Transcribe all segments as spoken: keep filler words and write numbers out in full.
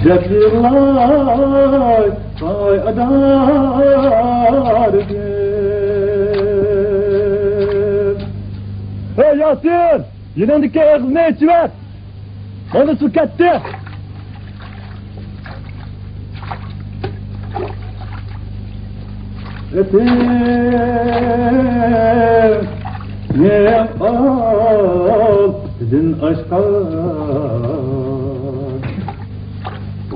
دەپ يىغلاي، ۋاي ئادارگۈل. ھەي ياسىن، يېنىڭدىكى ئېغىزنى ئېچىۋەت. مانا سۇ كەتتى. ئېتىڭنى ئالدىن ئاشقان،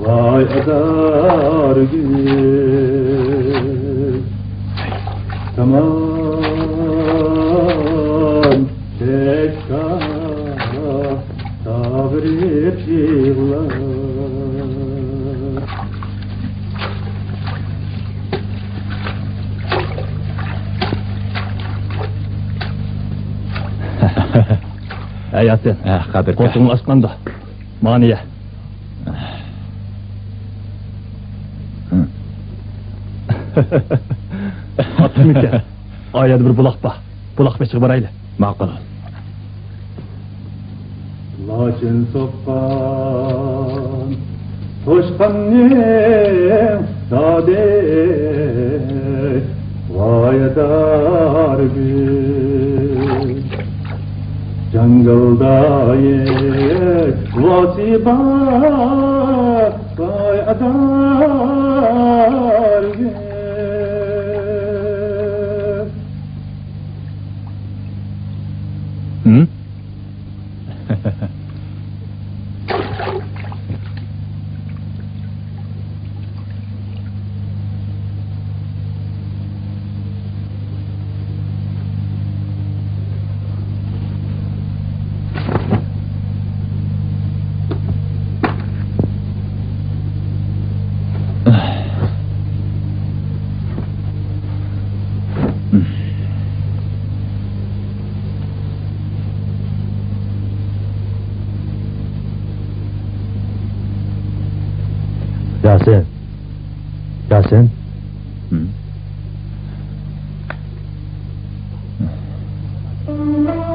ۋاي ئادارگۈل، تامام چەككە سابرى يىغلار. ھەي ياسىن، ھە، قادىر ئاكا. قوتۇڭنى ئاچقاندا، مانا يە. قاتتىقمىكەن؟ ئا يەردە بىر بۇلاق بار. بۇلاق بېشىغا بارايلى. ماقۇل. لاچىن سوققان توشقاننىڭ دادى، ۋاي ئادارگۈل. جاڭگىلدايىش ۋاسى بار، ۋاي ئادارگۈل. ھىم؟ ياسىن. ياسىن. ھىم.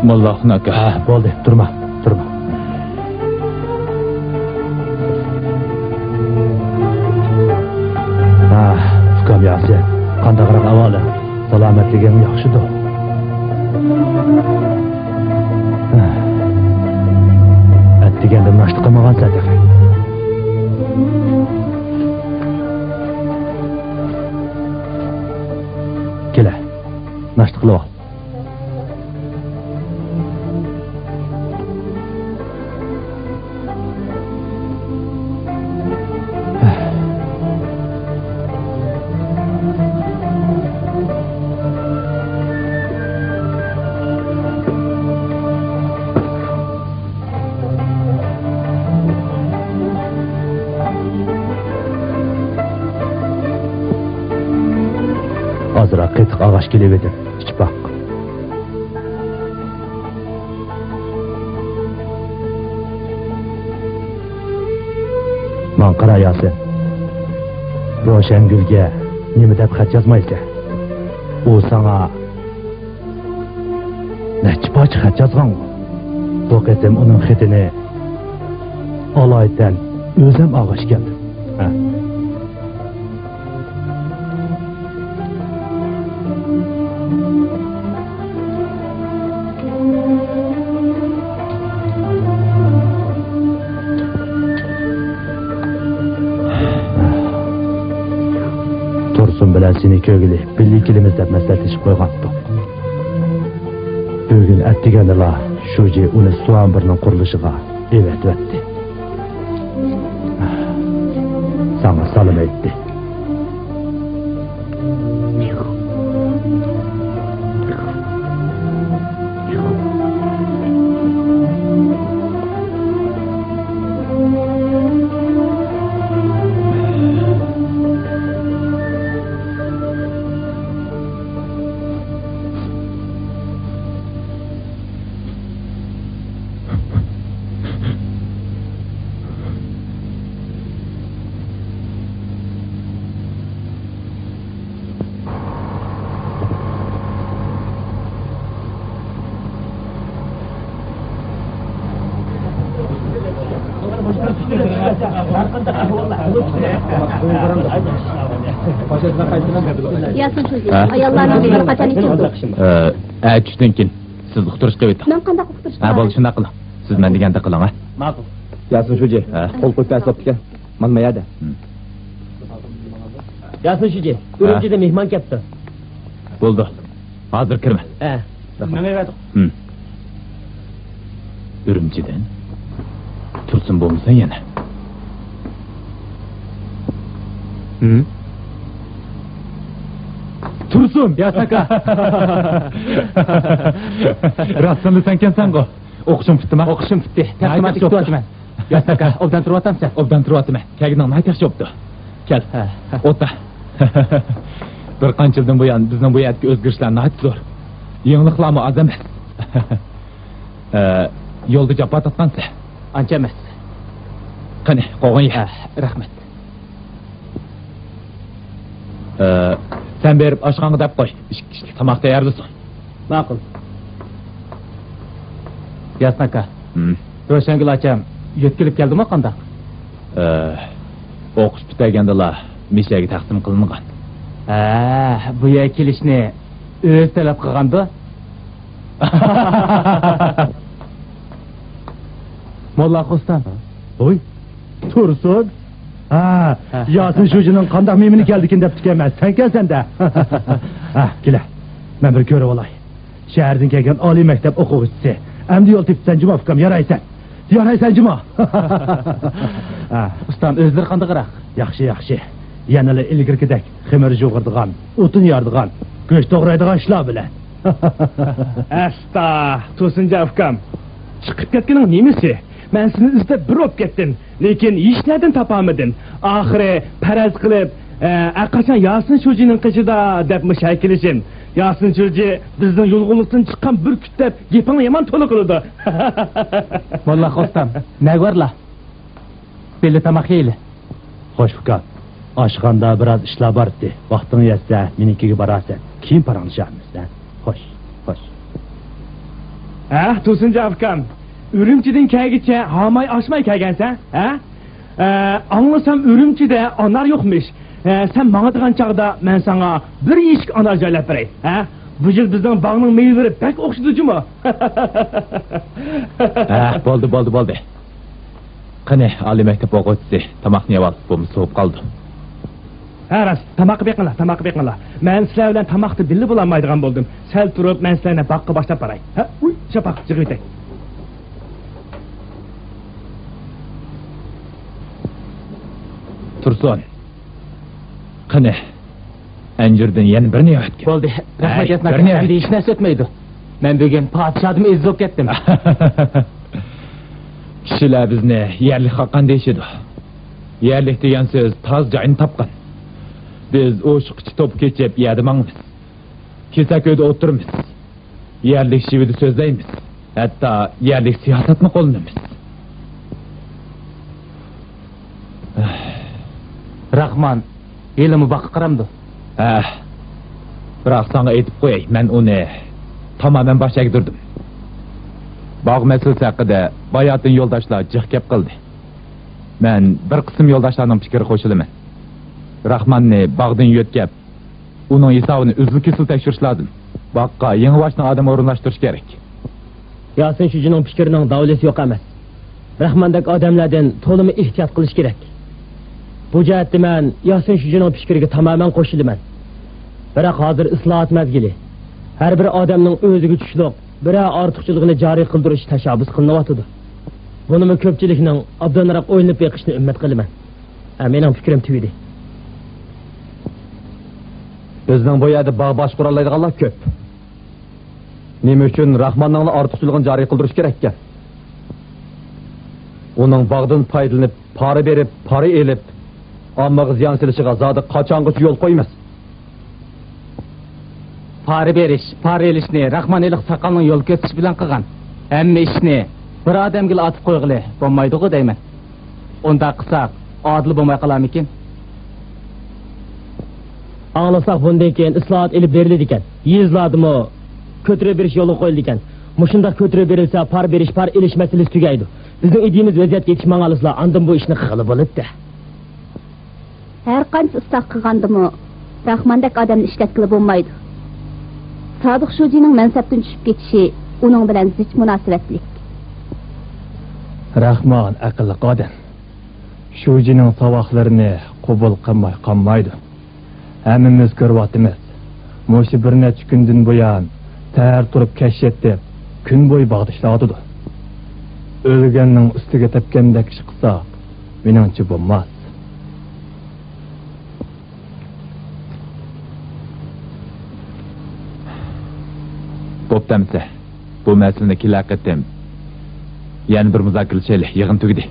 موللا ئاخۇن ئاكا. ھە، بولدى، تۇرما، تۇرما. ھە، ئۇكام ياسىن، قانداقراق ئەھۋالىڭ؟ سالامەتلىكىڭ ياخشىدۇ؟ ھە. ئەتىگەندىن ناشتا قىلمىغانسەن تېخى. كېلە، ناشتا قىلىۋال. ئازراق قېتىق ئاغاچ كېلىۋىدىم، ئىچىپ باق. ماڭا قارا ياسىن، روشەنگۈلگە نېمە دەپ خەت يازمايسەن؟ ئۇ ساڭا نەچچە پارچە خەت يازغانغۇ؟ بۇ قېتىم ئۇنىڭ خېتىنى ئالايىتەن ئۆزۈم ئالغاچ كەلدىم. ھە. تۇرسۇن بىلەن سېنى كۆرگىلى بىللە كېلىمىز دەپ مەسلىھەتلىشىپ قويغانتۇق. بۈگۈن ئەتىگەندىلا شۇجى ئۇنى سۇ ئامبىرىنىڭ قۇرۇلۇشىغا ئەۋەتىۋەتتى. ساڭا سالام ئېيتتى. ياسىن شۇجى، ھە؟ ئاياللارنىڭ بىر قاچان ئىچىدۇ؟ ئە، ئە، چۈشتىن كېيىن سىز ئۇقتۇرۇش قىلىۋېتىڭ. مەن قانداق ئۇقتۇرۇش ھە، قىلاي؟ بولدى، شۇنداق قىلىڭ. سىز مەن دېگەندەك قىلىڭ، ھە؟ ماقۇل. ياسىن شۇجى، ھە؟ قول قويۇپ بەرسە بوپتىكەن. مانا ما يەردە. ھىم. ياسىن شۇجى، ھە؟ ئۈرۈمچىدىن مېھمان كەپتۇ. بولدى. ھازىر كىرمە. ھە. مېڭىۋەردۇق. ھىم. ئۈرۈمچىدىن؟ تۇرسۇن بولمىسۇن يەنە. ھىم؟ تۇرسۇن! ياسىن ئاكا! راستتىنلا سەنكەنسەنغۇ؟ ئوقۇشۇڭ پۈتتىمۇ؟ ئوقۇشۇم پۈتتى. تەقدىمات كۈتۈۋاتىمەن. ياسىن ئاكا، ئوبدان تۇرۇۋاتامسەن؟ ئوبدان تۇرۇۋاتىمەن. كەلگىنىڭ ناھايىتى ياخشى بوپتۇ. كەل. ھە، ھە. ئولتۇر. بىر قانچە يىلدىن بۇيان بىزنىڭ بۇ يەردىكى ئۆزگىرىشلەر ناھايىتى زور. يېڭىلىقلارمۇ ئاز ئەمەس. ئە، يولدا جاپا تارتقانسەن؟ ئانچە ئەمەس. قېنى، قوغۇن يە. ھە، رەھمەت. ئە، سەن بېرىپ ئاشخانىغا دەپ قوي، ئىككى كىشىلىك تاماق تەييارلىسۇن. ماقۇل. ياسىن ئاكا، ھىم. روشەنگۈل ئاچام يۆتكىلىپ كەلدىمۇ قانداق؟ ئە، ئوقۇش پۈتتۈرگەندىلا مىشەگە تەقسىم قىلىنغان. ھە، بۇ يەرگە كېلىشنى ئۆزى تەلەپ قىلغاندۇ؟ موللا خوستام. ھوي، تۇرسۇن. ھە، ھە. ياسىن شۇجىنىڭ قانداق مېھمىنى كەلدىكىن دەپتىكەنمەن، سەنكەنسەن-دە. ھە، كېلە، مەن بىر كۆرۈۋالاي. شەھەردىن كەلگەن ئالىي مەكتەپ ئوقۇغۇچىسى. ئەمدى يول تېپىپسەن جۇمۇ ئۇكام، يارايسەن. يارايسەن جۇمۇ. ھە. ئۇستام، ئۆزلىرى قانداقراق؟ ياخشى، ياخشى. يەنىلا ئىلگىرىكىدەك خېمىر يۇغۇرىدىغان، ئوتۇن يارىدىغان، گۆش توغرايدىغان ئىشلار بىلەن. ئەستا، تۇرسۇنجان ئۇكام. چىقىپ كەتكىنىڭ نېمىسى؟ مەن سېنى ئىزدەپ بىر بوپ كەتتىم. لېكىن ھېچنەدىن تاپالمىدىم. ئاخىرى پەرەز قىلىپ، ئە، ھەرقاچان ياسىن شۇجىنىڭ قېشىدا دەپمۇ شەكىللىشىم. ياسىن شۇجى بىزنىڭ يۇلغۇنلۇقتىن چىققان بۈركۈت دەپ گېپىڭنى يامان تولا قىلىدۇ. موللا خوستام، نەگە بارلا؟ بىللە تاماق يەيلى. خوش ئۇكام، ئاشخانىدا بىراز ئىشلار بار ئىدى. ۋاقتىڭ يەتسە مېنىڭكىگە بارارسەن. كېيىن پاراڭلىشارمىز، ھە؟ خوش، خوش. ھە، تۇرسۇنجان ئۇكام، ئۈرۈمچىدىن كەلگىچە ھاماي ئاشماي كەلگەنسەن، ھە؟ ئە، ئاڭلىسام ئۈرۈمچىدە ئانار يوقمىش. ئە، سەن ماڭىدىغان چاغدا مەن ساڭا بىر يېشىك ئانار جايلاپ بېرەي، ھە؟ بۇ يىل بىزنىڭ باغنىڭ مېۋىلىرى بەك ئوخشىدى جۇمۇ. ھە، بولدى، بولدى، بولدى. قېنى، ئالىي مەكتەپ ئوقۇغۇچىسى، تاماقنى يەۋال، بولمىسا سوۋۇپ قالىدۇ. ھە، راست، تاماققا بېقىڭلار، تاماققا بېقىڭلار. مەن سىلەر بىلەن تاماقتا بىللە بولالمايدىغان بولدۇم. سەل تۇرۇپ، مەن سىلەرنى باغقا باشلاپ باراي. ھە، ئۇي، شاپاق، جىغىۋېتەي. تۇرسۇن. قېنى، ئەنجۈردىن يەنە بىرنى ئەۋەتكىن. بولدى، رەھمەت، ھەي، ياسىن ئاكا، بىرنى ئەۋەت. ئەمدى ھېچ نەرسە ئۆتمەيدۇ. مەن بۈگۈن پادىشاھدىنمۇ ئېزىز بولۇپ كەتتىم. كىشىلەر بىزنى يەرلىك خاقان دېيىشىدۇ. يەرلىك دېگەن سۆز تازا جايىنى تاپقان. بىز ئوشۇققىچە توپا كېچىپ يەردە ماڭىمىز. كېسەك ئۆيدە ئولتۇرىمىز. يەرلىك شېۋىدە سۆزلەيمىز. ھەتتا يەرلىك سىياسەتنى قوللىنىمىز. راخمان ھېلىمۇ باغقا قارامدۇ؟ ھە. بىراق ساڭا ئېيتىپ قوياي، مەن ئۇنى تامامەن باش ئەگدۈردۈم. باغ مەسىلىسى ھەققىدە باياتىن يولداشلار جىق گەپ قىلدى. مەن بىر قىسىم يولداشلارنىڭ پىكرىگە قوشۇلىمەن. راخماننى باغدىن يۆتكەپ، ئۇنىڭ ھېسابىنى ئۈزۈل-كېسىل تەكشۈرۈش لازىم. باغقا يېڭىباشتىن ئادەم ئورۇنلاشتۇرۇش كېرەك. ياسىن شۇجىنىڭ پىكرىنىڭ داۋلىسى يوق ئەمەس. راخماندەك ئادەملەردىن تولىمۇ ئېھتىيات قىلىش كېرەك. بۇ جەھەتتە مەن ياسىن شۇجىنىڭ پىكرىگە تامامەن قوشۇلىمەن. بىراق ھازىر ئىسلاھات مەزگىلى. ھەر بىر ئادەمنىڭ ئۆزىگە چۈشلۈق بىرەر ئارتۇقچىلىقىنى جارى قىلدۇرۇش تەشەببۇس قىلىنىۋاتىدۇ. بۇنىمۇ كۆپچىلىكنىڭ ئوبدانراق ئويلىنىپ بېقىشىنى ئۈمىد قىلىمەن. ھە، مېنىڭ پىكرىم تۈگىدى. بىزنىڭ بۇ يەردە باغ باشقۇرالايدىغانلار كۆپ. نېمە ئۈچۈن راخماننىڭلا ئارتۇقچىلىقىنى جارى قىلدۇرۇش كېرەككەن؟ ئۇنىڭ باغدىن پايدىلىنىپ، پارا بېرىپ، پارا ئېلىپ، ئاممىغا زىيان سېلىشىغا زادى قاچانغىچە يول قويىمىز؟ پارا بېرىش، پارا ئېلىشنى راخمان ھېلىقى ساقالنىڭ يول كۆرسىتىشى بىلەن قىلغان. ھەممە ئىشنى بىر ئادەمگىلا ئاتىپ قويغىلى بولمايدىغۇ دەيمەن. ئۇنداق قىلساق، ئادىل بولماي قالارمىكىن؟ ئاڭلىساق، بۇندىن كېيىن ئىسلاھات ئېلىپ بېرىلىدىكەن. يېزىلاردىمۇ كۆتۈرۈپ بېرىش يولغا قويۇلىدىكەن. مۇشۇنداق كۆتۈرۈپ بېرىلسە، پارا بېرىش، پارا ئېلىش مەسىلىسى تۈگەيدۇ. بىزنىڭ ئىدىيىمىز ۋەزىيەتكە يېتىشمىگەنلىسىلا، ئاندىن بۇ ئىشنى قىلغىلى بولاتتى. ھەر قانچە ئىسلاھ قىلغاندىمۇ، راخماندەك ئادەمنى ئىشلەتكىلى بولمايدۇ. سادىق شۇجىنىڭ مەنسەپتىن چۈشۈپ كېتىشى ئۇنىڭ بىلەن زىچ مۇناسىۋەتلىك. راخمان ئەقىللىق ئادەم. شۇجىنىڭ ساۋاقلىرىنى قوبۇل قىلماي قالمايدۇ. ھەممىمىز كۆرۈۋاتىمىز. مۇشۇ بىر نەچچە كۈندىن بۇيان، سەھەر تۇرۇپ كەچ يېتىپ، كۈن بويى باغدا ئىشلەۋاتىدۇ. ئۆلگەننىڭ ئۈستىگە تەپكەندەك ئىش قىلساق، مېنىڭچە بولماس. بوپتۇ ئەمىسە، بۇ مەسىلىنى كېلەر قېتىم يەنە بىر مۇزاكىرىلىشەيلى، يىغىن تۈگىدى.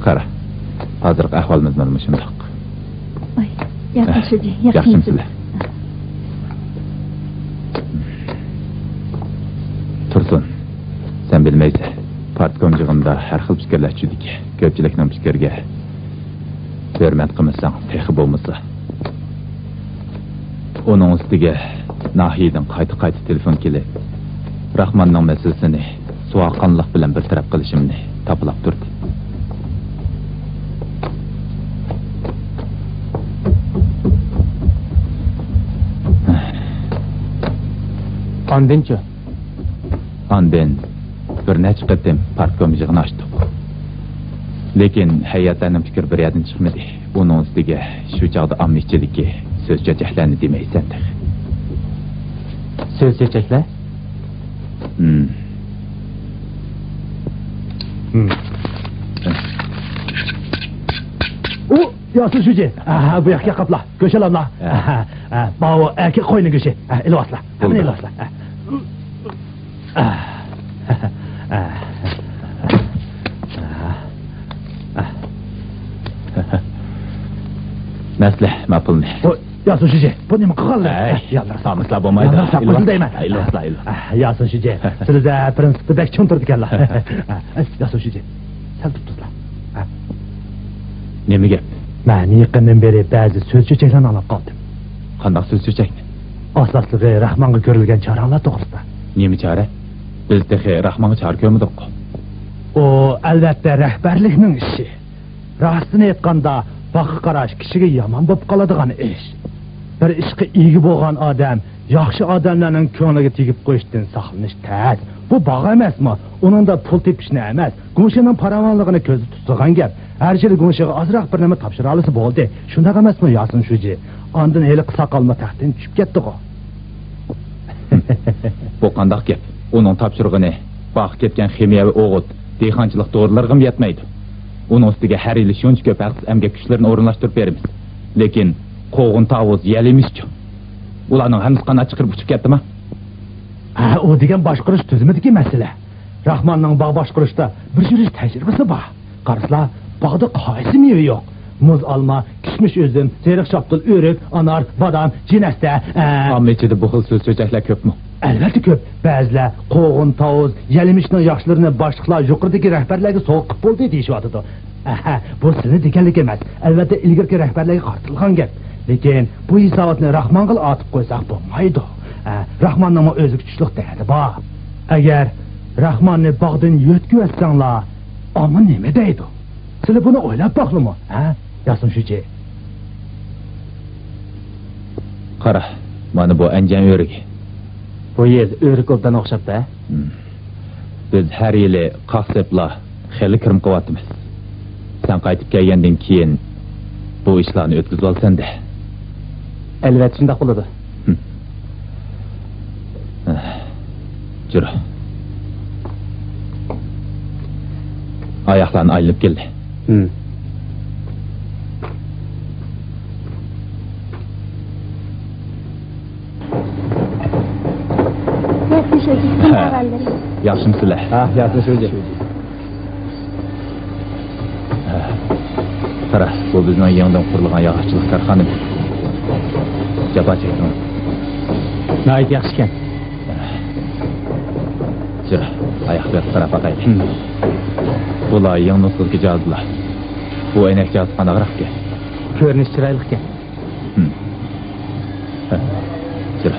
قارا، ھازىرقى ئەھۋالىمىز مانا مۇشۇنداق. ئاي، ياخشى، ھە، ياخشى، ياخشىمۇسىلەر؟ تۇرسۇن، سەن بىلمەيسەن، پارتكوم يىغىنىدا ھەر خىل پىكىرلەر چۈشىدىكەن. كۆپچىلىكنىڭ پىكرىگە ھۆرمەت قىلمىساڭ تېخى بولمىسا. ئۇنىڭ ئۈستىگە ناھىيەدىن قايتا-قايتا تېلېفون كېلىپ، راخماننىڭ مەسىلىسىنى سوغۇققانلىق بىلەن بىر تەرەپ قىلىشىمنى تاپىلاپ تۇردى. ئاندىنچۇ؟ ئاندىن بىر نەچچە قېتىم پارتكوم يىغىنى ئاچتۇق. لېكىن ھەيئەتلەرنىڭ پىكرى بىر يەردىن چىقمىدى. ئۇنىڭ ئۈستىگە شۇ چاغدا ئامما ئىچىدىكى سۆز-چۆچەكلەرنى دېمەيسەن تېخى. سۆز-چۆچەكلەر؟ ھىم. ھىم. ئۇ، ياسىن شۇجى. ئاھا، بۇ ياققا قاپلا. گۆش ئالاملا. ھە. ئاھا، ھە، ماۋۇ ئەركەك قوينىڭ گۆشى. ھە، ئېلىۋاتلا. بولدى. قېنى ئېلىۋاتلا. ھە. مەسلىھ، ماپۇلنى. بۇ، ياسىن شۇجى، بۇ نېمە قىلغانلىرى؟ ئەي، ياللىرىسا. ئامىسىلار بولمايدۇ. ياللىرىسا، ئىلۋا. قويدۇم دەيمەن. ئىلۋاسلا، ئىلۋا. ئە، ياسىن شۇجى، سىلىدە پىرىنسىپتا بەك چوڭ تۇرىدىكەنلا. ئە، ياسىن شۇجى، سەل تۇرۇپتۇزلا. ئە. نېمە گەپ؟ مەن يېقىندىن بېرى بەزى سۆز-چۆچەكلەرنى ئاڭلاپ قالدىم. قانداق سۆز-چۆچەكنى؟ ئاساسلىقى راخمانغا كۆرۈلگەن چارەڭلار توغرىسىدا. نېمە چارە؟ بىز تېخى راخمانغا چارە كۆرمىدۇققۇ. ئۇ، ئەلۋەتتە، رەھبەرلىكنىڭ ئىشى. راستىنى ئېيتقاندا، باغقا قاراش كىشىگە يامان بولۇپ قالىدىغان ئىش. بىر ئىشقا ئىگە بولغان ئادەم ياخشى ئادەملەرنىڭ كۆڭلىگە تېگىپ قويۇشتىن ساقلىنىش تەس. بۇ باغ ئەمەسمۇ؟ ئۇنىڭدا پۇل تېپىشنى ئەمەس، گۇڭشېنىڭ پاراۋانلىقىنى كۆزدە تۇتىدىغان گەپ. ھەر يىلى گۇڭشېغا ئازراق بىر نېمە تاپشۇرالىسا بولدى. شۇنداق ئەمەسمۇ، ياسىن شۇجى؟ ئاندىن ھېلىقى ساقالمۇ تەختتىن چۈشۈپ كەتتىغۇ. بۇ قانداق گەپ؟ ئۇنىڭ تاپشۇرغىنى باغقا كەتكەن خىمىيەۋى ئوغۇت، دېھقانچىلىق دورىلىرىغىمۇ يەتمەيدۇ. ئۇنىڭ ئۈستىگە ھەر يىلى شۇنچە كۆپ ھەقسىز ئەمگەك كۈچلىرىنى ئورۇنلاشتۇرۇپ بېرىمىز. لېكىن قوغۇن، تاۋۇز، يەل يېمىشچۇ؟ ئۇلارنىڭ ھەممىسى قانات چىقىرىپ ئۇچۇپ كەتتىما؟ ھە، ئۇ دېگەن باشقۇرۇش تۈزۈمىدىكى مەسىلە. راخماننىڭ باغ باشقۇرۇشتا بىر يۈرۈش تەجرىبىسى بار. قارىسىلا، باغدا قايسى مېۋە يوق؟ مۇز، ئالما، كىشمىش، ئۈزۈم، سېرىق شاپتۇل، ئۆرۈك، ئانار، بادام، جىنەستە، ئە، ئامما ئىچىدە بۇ خىل سۆز-چۆچەكلەر كۆپمۇ؟ ئەلۋەتتە كۆپ. بەزىلەر قوغۇن، تاۋۇز، يەل يېمىشنىڭ ياخشىلىرىنى باشلىقلار يۇقىرىدىكى رەھبەرلەرگە سوۋغا قىلىپ بولدى دېيىشىۋاتىدۇ. ئەھە، بۇ سىلىنى دېگەنلىك ئەمەس. ئەلۋەتتە، ئىلگىرىكى رەھبەرلەرگە قارىتىلغان گەپ. لېكىن بۇ ھېساباتنى راخمانغىلا ئارتىپ قويساق بولمايدۇ. ئە، راخماننىڭمۇ ئۆزىگە چۈشلۈك دەردى بار. ئەگەر راخماننى باغدىن يۆتكىۋەتسەڭلار، ئامما نېمە دەيدۇ؟ سىلى بۇنى ئويلاپ باقلىمۇ، ھە، ياسىن شۇجى؟ قارا، مانا بۇ ئەنجان ئۆرۈكى. بۇ يىل ئۆرۈك ئوبدان ئوخشاپتۇ، ھە؟ ھىم. بىز ھەر يىلى قاق سېپىلا خېلى كىرىم قىلىۋاتىمىز. سەن قايتىپ كەلگەندىن كېيىن بۇ ئىشلارنى ئۆتكۈزۈۋالسەن-دە. ئەلۋەتتە شۇنداق بولىدۇ. ھىم. جۈرە. ئاياقلارنى ئايلىنىپ كەلدى. ھىم. ياسىن شۇجى، ھە. ياخشىمۇسىلەر؟ ھە، ياسىن شۇجى. قارا، بۇ بىزنىڭ يېڭىدىن قۇرۇلغان ياغاچچىلىق كارخانىمىز. جاپا چەكتىڭلار. ناھايىتى ياخشىكەن. جۈرە، ئاياق بېرىپ قاراپ باقايلى. ھىم. بۇلار يېڭى نۇسخىدىكى جاھازلار. بۇ ئەينەك جاھازى قانداقراقكەن؟ كۆرۈنۈشى چىرايلىقكەن. ھىم. يۈرە.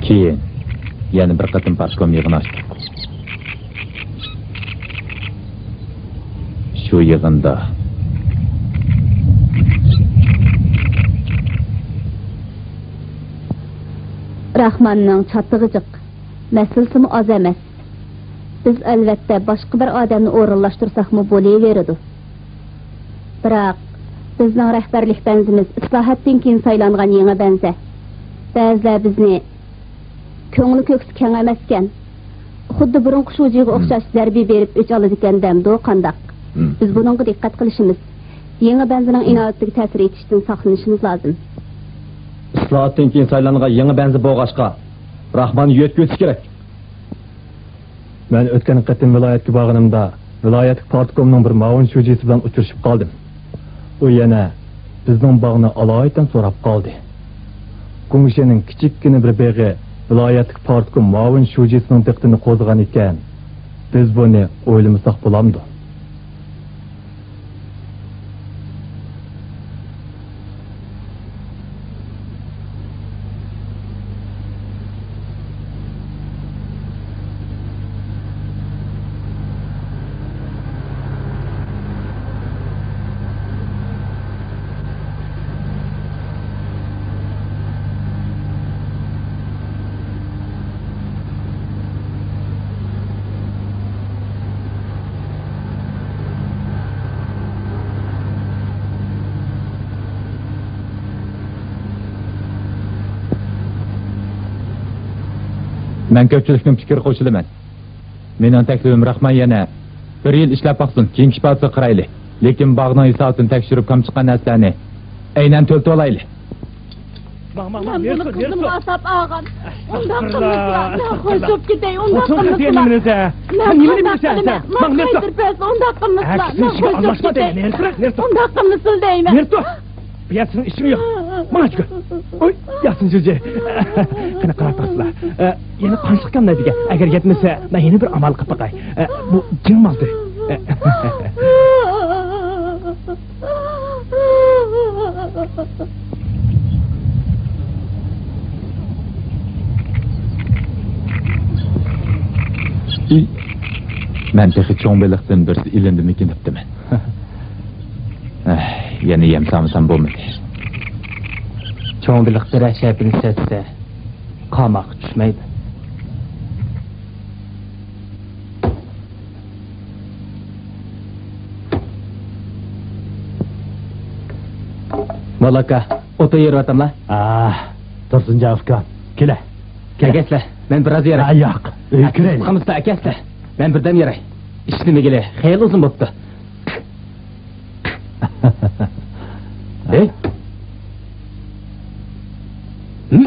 كېيىن يەنە بىر قېتىم پارتكوم يىغىنى ئاچتۇق. شۇ يىغىندا راخماننىڭ چاتىقى جىق، مەسىلىسىمۇ ئاز ئەمەس. بىز، ئەلۋەتتە، باشقا بىر ئادەمنى ئورۇنلاشتۇرساقمۇ بولۇۋېرىدۇ. بىراق، بىزنىڭ رەھبەرلىك بەنزىمىز ئىسلاھاتتىن كېيىن سايلانغان يېڭى بەنزە. بەزىلەر بىزنى كۆڭلى كۆكسى كەڭ ئەمەسكەن، خۇددى بۇرۇنقى شۇجىغا ئوخشاش زەربە بېرىپ ئۆچ ئالىدىكەن دەمدۇ قانداق؟ بىز بۇنىڭغا دىققەت قىلىشىمىز، يېڭى بەنزىنىڭ ئىناۋىتىگە تەسىر يېتىشتىن ساقلىنىشىمىز لازىم. ئىسلاھاتتىن كېيىن سايلانغان يېڭى بەنزى بولغاچقا، راخماننى يۆتكىۋېتىش كېرەك. مەن ئۆتكەن قېتىم ۋىلايەتكە بارغىنىمدا، ۋىلايەتلىك پارتكومنىڭ بىر مۇئاۋىن شۇجىسى بىلەن ئۇچرىشىپ قالدىم. ئۇ يەنە بىزنىڭ باغنى ئالايىتەن سوراپ قالدى. گۇڭشېنىڭ كىچىككىنە بىر بېغى ۋىلايەتلىك پارتكوم مۇئاۋىن شۇجىسىنىڭ دىققىتىنى قوزغىغان ئىكەن، بىز بۇنى ئويلىمىساق بولامدۇ؟ مەن كۆپچىلىكنىڭ پىكرىگە قوشۇلىمەن. مېنىڭ تەكلىپىم، راخمان يەنە بىر يىل ئىشلەپ باقسۇن، كېيىنكى ئىپادىسىگە قارايلى. لېكىن باغنىڭ ھېسابىدىن تەكشۈرۈپ كەم چىققان نەرسىلەرنى ئەينەن تۆلىتىۋالايلى. ماڭ، ماڭ، ماڭ، مەن بۇنى قىزىمغا ئاتاپ ئالغان. ئۇنداق قىلمىسىلا، مەن خوش بولۇپ كېتەي، ئۇنداق قىلمىسىلا. مەن قانداق قىلىمەن؟ مەن قايتۇرۇپ بەرسە، ئۇنداق قىلمىسىلا، مەن خوش بولۇپ كېتەي. ئۇنداق قىلمىسىلا دەيمەن. بۇ يەردە سېنىڭ ئىشىڭ يوق. ماڭا چىقىۋەت. ئوي، ياسىن جۈجە. قېنى، قاراپ بېقىڭلار. ئە، يەنە قانچىلىق كەلمەيدىكەن. ئەگەر يەتمىسە، مەن يەنە بىر ئامال قىلىپ باقاي. ئە، بۇ جىڭ مالدى. ئە. مەن تېخى چوڭ بېلىقتىن بىرسى ئىلىندىمىكىن دەپتىمەن. ئەھ، يەنە يەم سالمىسام بولمىدى. چوڭ بېلىق بىرەر شەپىنى سەتسە، قاماققا چۈشمەيدۇ. موللا ئاكا، ئوتۇن يېرىۋاتاملا؟ ئاھ، تۇرسۇنجان ئۇكام، كېلە، كېلە. ئەكەسلە، مەن بىراز يېرەي. ھە، ياق، ئۆيگە كىرەيلى. قالمىسىلا، ئەكەسلە. مەن بىردەم يېرەي. ئىشلىمىگىلى خېلى ئۇزۇن بوپتۇ. ھەي. ھىم؟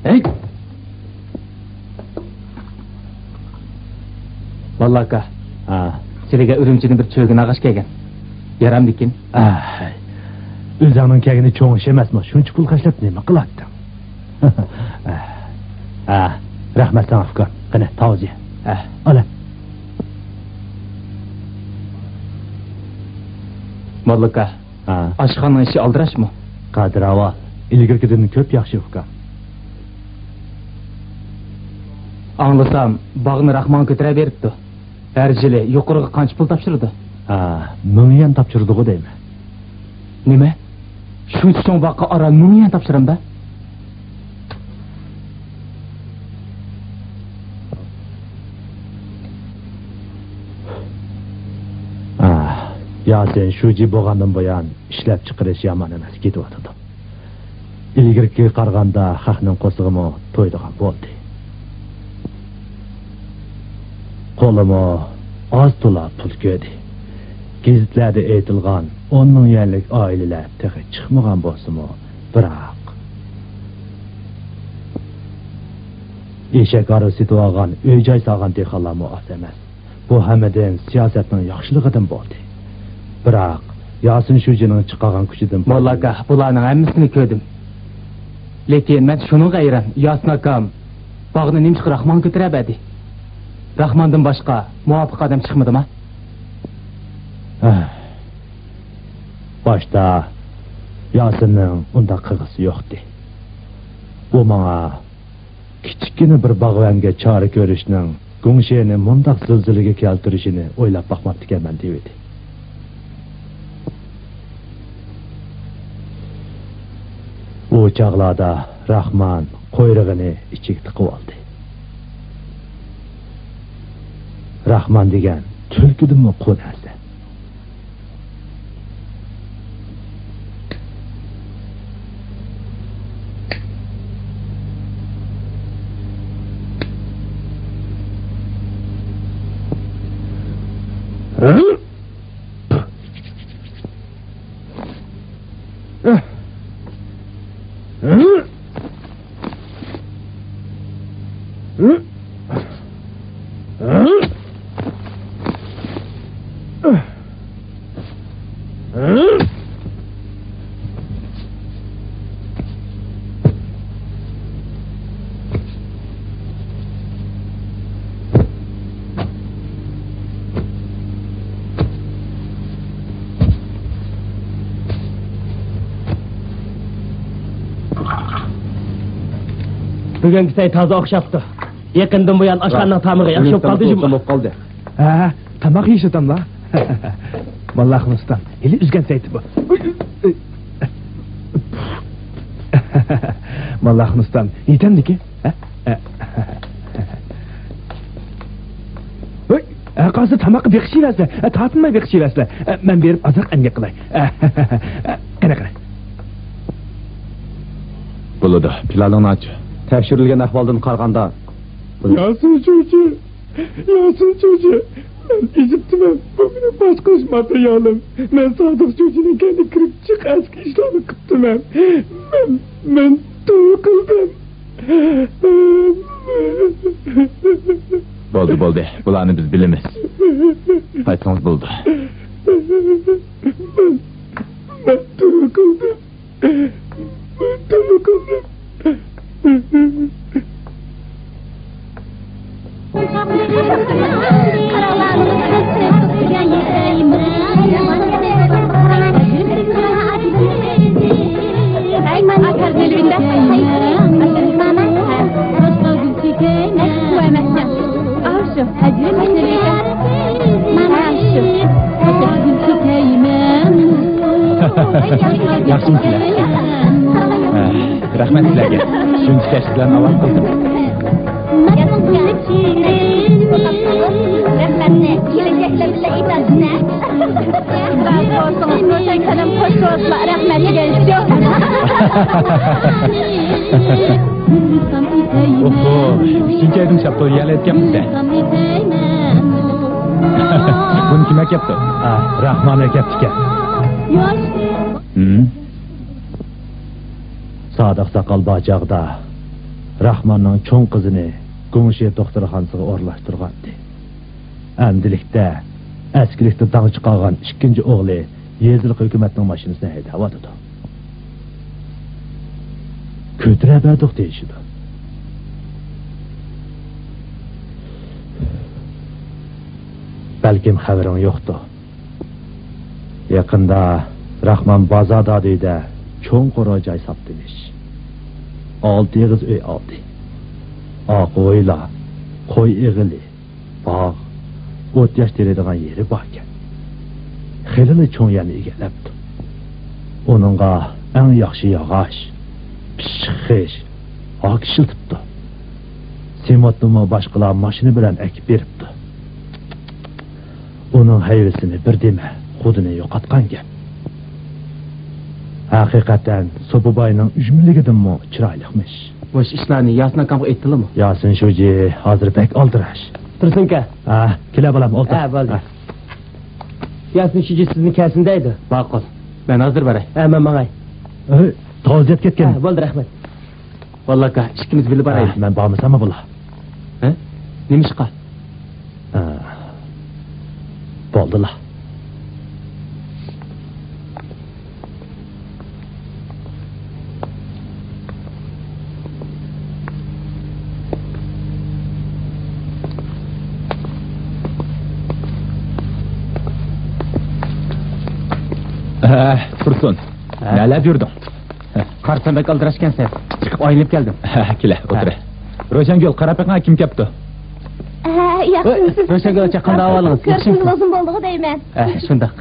ھەي. موللا ئاكا. ھا. سىلىگە ئۈرۈمچىدىن بىر چۆگۈن ئاغاچ كەلگەن. يارامدىكىن؟ ئاھ. ئۆزۈڭنىڭ كەلگىنى چوڭ ئىش ئەمەسمۇ؟ شۇنچە پۇل خەجلەپ نېمە قىلاتتىڭ؟ ھە، رەھمەت ساڭا، ئۇكام. قېنى، تاۋۇز يە. ھە. ئالا. موللا ئاكا، ھە. ئاشخانىنىڭ ئىشى ئالدىراشمۇ؟ قادىر ئاۋا، ئىلگىرىكىدىن كۆپ ياخشى، ئۇكام. ئاڭلىسام، باغنى راخمان كۆتۈرەۋېرىپتۇ. ھەر يىلى يۇقىرىغا قانچە پۇل تاپشۇرىدۇ؟ ھا، مىڭ يۈەن تاپشۇرىدىغۇ دەيمەن. نېمە؟ شۇنچە چوڭ باغقا ئاران مىڭ يۈەن تاپشۇرامدا؟ ئاھ، ياسىن شۇجى بولغاندىن بۇيان ئىشلەپچىقىرىش يامان ئەمەس، كېتىۋاتىدۇ. ئىلگىرىكىگە قارىغاندا خەقنىڭ قورسىقىمۇ تويىدىغان بولدى. قولىمۇ ئاز تولا پۇل كۆردى. گېزىتلەردە ئېيتىلغان ئون مىڭ يۈەنلىك ئائىلىلەر تېخى چىقمىغان بولسىمۇ، بىراق ئېشەك ھارۋا سېتىۋالغان، ئۆي-جاي سالغان دېھقانلارمۇ ئاز ئەمەس. بۇ ھەممىدىن سىياسەتنىڭ ياخشىلىقىدىن بولدى. بىراق ياسىن شۇجىنىڭ چىقارغان كۈچىدىن موللا ئاكا، بۇلارنىڭ ھەممىسىنى كۆردۈم. لېكىن مەن شۇنىڭغا ھەيران، ياسىن ئاكام باغنى نېمىشقا راخمانغا كۆتۈرەلمىدى؟ راخماندىن باشقا مۇۋاپىق ئادەم چىقمىدىما؟ ھە. باشتا ياسىننىڭ ئۇنداق قىلغۇسى يوقتى. ئۇ ماڭا كىچىككىنە بىر باغۋەنگە چارە كۆرۈشنىڭ گۇڭشېنى مۇنداق زىلزىلىگە كەلتۈرۈشىنى ئويلاپ باقماپتىكەنمەن دېۋىدى. ئۇ چاغلاردا راخمان قۇيرۇقىنى ئىچىگە تىقىۋالدى. راخمان دېگەن تۈلكىدىنمۇ قۇۋ نەرسە. بۈگۈنكى سەي تازا ئوخشاپتۇ. يېقىندىن بۇيان ئاشخانىنىڭ تامىقى ياخشى بولۇپ قالدى جۇمۇ. بولۇپ قالدى. ھە، تاماق يېيىش ئاداملار. ماللاخۇن ئۇستام، ھېلى ئۈزگەن سەيتى بۇ. ماللاخۇن ئۇستام، يېتەمدىكى؟ ھە؟ ھەي، ھەرقايسى تاماققا بېقىشىۋەرسە، تارتىنماي بېقىشىۋەرسىلەر. مەن بېرىپ ئازراق ئەمگەك قىلاي. قېنى، قېنى. بولىدۇ، پىلانىڭنى ئاچ. تەكشۈرۈلگەن ئەھۋالدىن قارىغاندا، ياسىن شۇجى، ياسىن شۇجى، مەن ئېزىپتىمەن. بۇ مېنىڭ باشقۇرۇش ماتېرىيالىم. مەن سادىق شۇجىنىڭ كەينىگە كىرىپ جىق ئەسكى ئىشلارنى قىپتىمەن. مەن، مەن توۋا قىلدىم. بولدى، بولدى. بۇلارنى بىز بىلىمىز. قايتسىڭىز بولىدۇ. مەن، مەن توۋا قىلدىم. مەن توۋا قىلدىم. ياخشىمۇسىلەر؟ ھە، رەھمەت سىلەرگە. شۇنچە كەچ بىلەن ئاۋات قىلدىم. رەھمەتنى كېلەچەكتە بىللە ئېيتارسىلەر. بولسىڭىز، كوچاي سەنەم قوشۇۋاتما، رەھمەت دېگەن ئىش يوق. ئوھو، ئۈچىنچى ئايدىن شاپتۇل يەلەيدىكەنمىز-دە. بۇنى كىم ئەكەپتۇ؟ ئا، راخمان ئەكەپتىكەن. ھىم؟ سادىق ساقال بار چاغدا راخماننىڭ چوڭ قىزىنى گۇڭشې دوختۇرخانىسىغا ئورۇنلاشتۇرغانىدى. ئەمدىلىكتە ئەسكىلىكتە داڭ چىقارغان ئىككىنچى ئوغلى يېزىلىق ھۆكۈمەتنىڭ ماشىنىسىنى ھەيدەۋاتىدۇ. كۆتۈرەپ بەردۇق دېيىشىدۇ. بەلكىم خەۋىرىڭ يوقتۇ. يېقىندا راخمان بازار دادۈيدە چوڭ قورۇ جاي ساپتىمىش. ئالتە ئېغىز ئۆي ئالدى. ئاقا ھويلا، قوي ئېغىلى، باغ، ئوت-ياش تېرىيدىغان يېرى باركەن. خېلىلا چوڭ يەرنى ئىگىلەپتۇ. ئۇنىڭغا ئەڭ ياخشى ياغاچ، پىششىق خىش، ھاك ئىشلىتىپتۇ. سېمونتنىمۇ باشقىلار ماشىنا بىلەن ئەكىپ بېرىپتۇ. ئۇنىڭ ھەيۋىسىنى بىر دېمە، خۇدىنى يوقاتقان گەپ. ھەقىقەتەن، سوپى باينىڭ ئۈجمىلىكىدىنمۇ چىرايلىقمىش. مۇشۇ ئىشلارنى ياسىن ئاكامغا ئېيتتىلىمۇ؟ ياسىن شۇجى ھازىر بەك ئالدىراش. تۇرسۇنكا. ھە، كېلە بالام، ئولتۇر. ھە، بولدى. ھە. ياسىن شۇجى سىزنى كەلسۇن دەيدۇ. ماقۇل. مەن ھازىر باراي. ھە، مەن ماڭاي. ئەي، تازا كەتكەن. ھە، بولدى، رەھمەت. ۋاللا ئاكا، ئىككىمىز بىللە بارايلى. ھە، مەن بارمىساممۇ بولا؟ ھە؟ نېمىشقا؟ ھە. بولدىلا. ھە، تۇرسۇن. ھە؟ نەلەردە يۈردۈڭ؟ قارىسام بەك ئالدىراشكەنسەن. چىقىپ ئايلىنىپ كەلدىم. ھە، كېلە، ئولتۇرە. ھە. روشەنگۈل، قاراپ بېقىڭا، كىم كەپتۇ؟ ھە، ياخشىمۇسىز؟ روشەنگۈل ئاچا، قانداق ئەھۋالىڭىز؟ كۆرۈشكىلى ئۇزۇن بولدىغۇ دەيمەن. ھە، شۇنداق.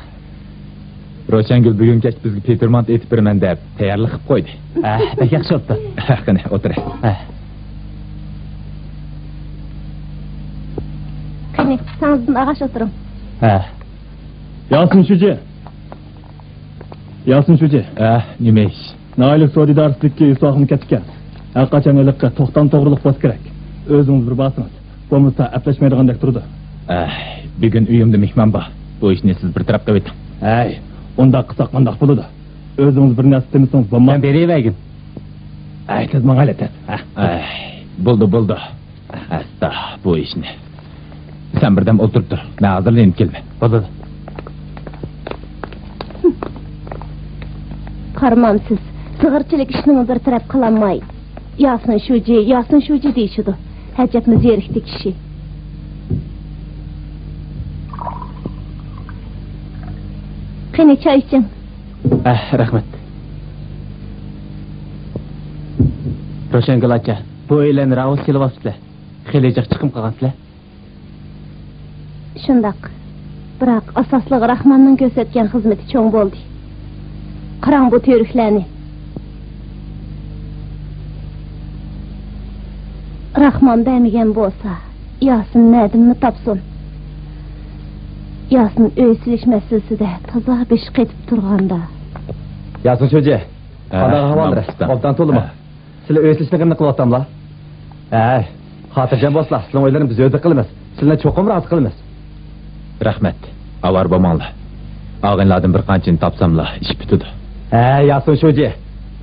روشەنگۈل بۈگۈن كەچ بىزگە پېتىرمانت ئېتىپ بېرىمەن دەپ تەييارلىق قىلىپ قويدى. ھە، بەك ياخشى بوپتۇ. ھە، قېنى، ئولتۇرە. ھە. قېنى، ساڭزىدىن ئالغاچ ئولتۇرۇڭ. ھە. ياسىن شۇجى. ياسىن شۇجى. ھە، نېمە ئىش؟ ناھىيەلىك سودا ئىدارىسىدىكى ئىسلاھاتمۇ كەپتىكەن. ھەرقاچان ھېلىقى توختام توغرۇلۇق پوست كېرەك. ئۆزىڭىز بىر بارسىڭىز. بولمىسا ئەپلەشمەيدىغاندەك تۇرىدۇ. ئەھ، بۈگۈن ئۆيۈمدە مېھمان بار. بۇ ئىشنى سىز بىر تەرەپ قىلىۋېتىڭ. ھەي، ئۇنداق قىلساق قانداق بولىدۇ؟ ئۆزىڭىز بىر نەرسە دېمىسىڭىز بولماس. مەن بېرىۋەرگىن. ھەي، سىز ماڭايلى تېز. ھە. ئەھ، بولدى، بولدى. ئەستا، بۇ ئىشنى. سەن بىردەم ئولتۇرۇپ تۇر. مەن ھازىرلا يېنىپ كېلىمەن. بولىدۇ. قارىمامسىز، زىغىرچىلىك ئىشنىمۇ بىر تەرەپ قىلالماي، ياسىن شۇجى، ياسىن شۇجى دېيىشىدۇ. ئەجەبمۇ زېرىكتى كىشى. قېنى، چاي ئىچىڭ. ئەھ، رەھمەت. روشەنگۈل ئاچا، بۇ ئۆيلەرنى راۋۇرۇس سېلىۋاپسىلەر. خېلى جىق چىقىم قىلغانسىلەر. شۇنداق. بىراق ئاساسلىقى راخماننىڭ كۆرسەتكەن خىزمىتى چوڭ بولدى. قاراڭ بۇ تۈۋرۈكلەرنى. راخمان بەرمىگەن بولسا، ياسىن نەدىنمۇ تاپسۇن؟ ياسىن ئۆي سېلىش مەسىلىسىدە تازا بېشى قېتىپ تۇرغاندا. ياسىن شۇجى، ھە، قانداق ئەھۋاللىرى؟ ئوبدان تولىمۇ؟ ھە. سىلەر ئۆي سېلىشنى قېنى قىلىۋاتاملا؟ ھەي، خاتىرجەم بولسىلا، سىلىڭ ئۆيلىرىنى بىز ھۆددە قىلىمىز. سىلىنى چوقۇم رازى قىلىمىز. رەھمەت. ئاۋارە بولماڭلار. ئاغىنىلاردىن بىر قانچىنى تاپساملا، ئىش پۈتىدۇ. ھەي، ياسىن شۇجى.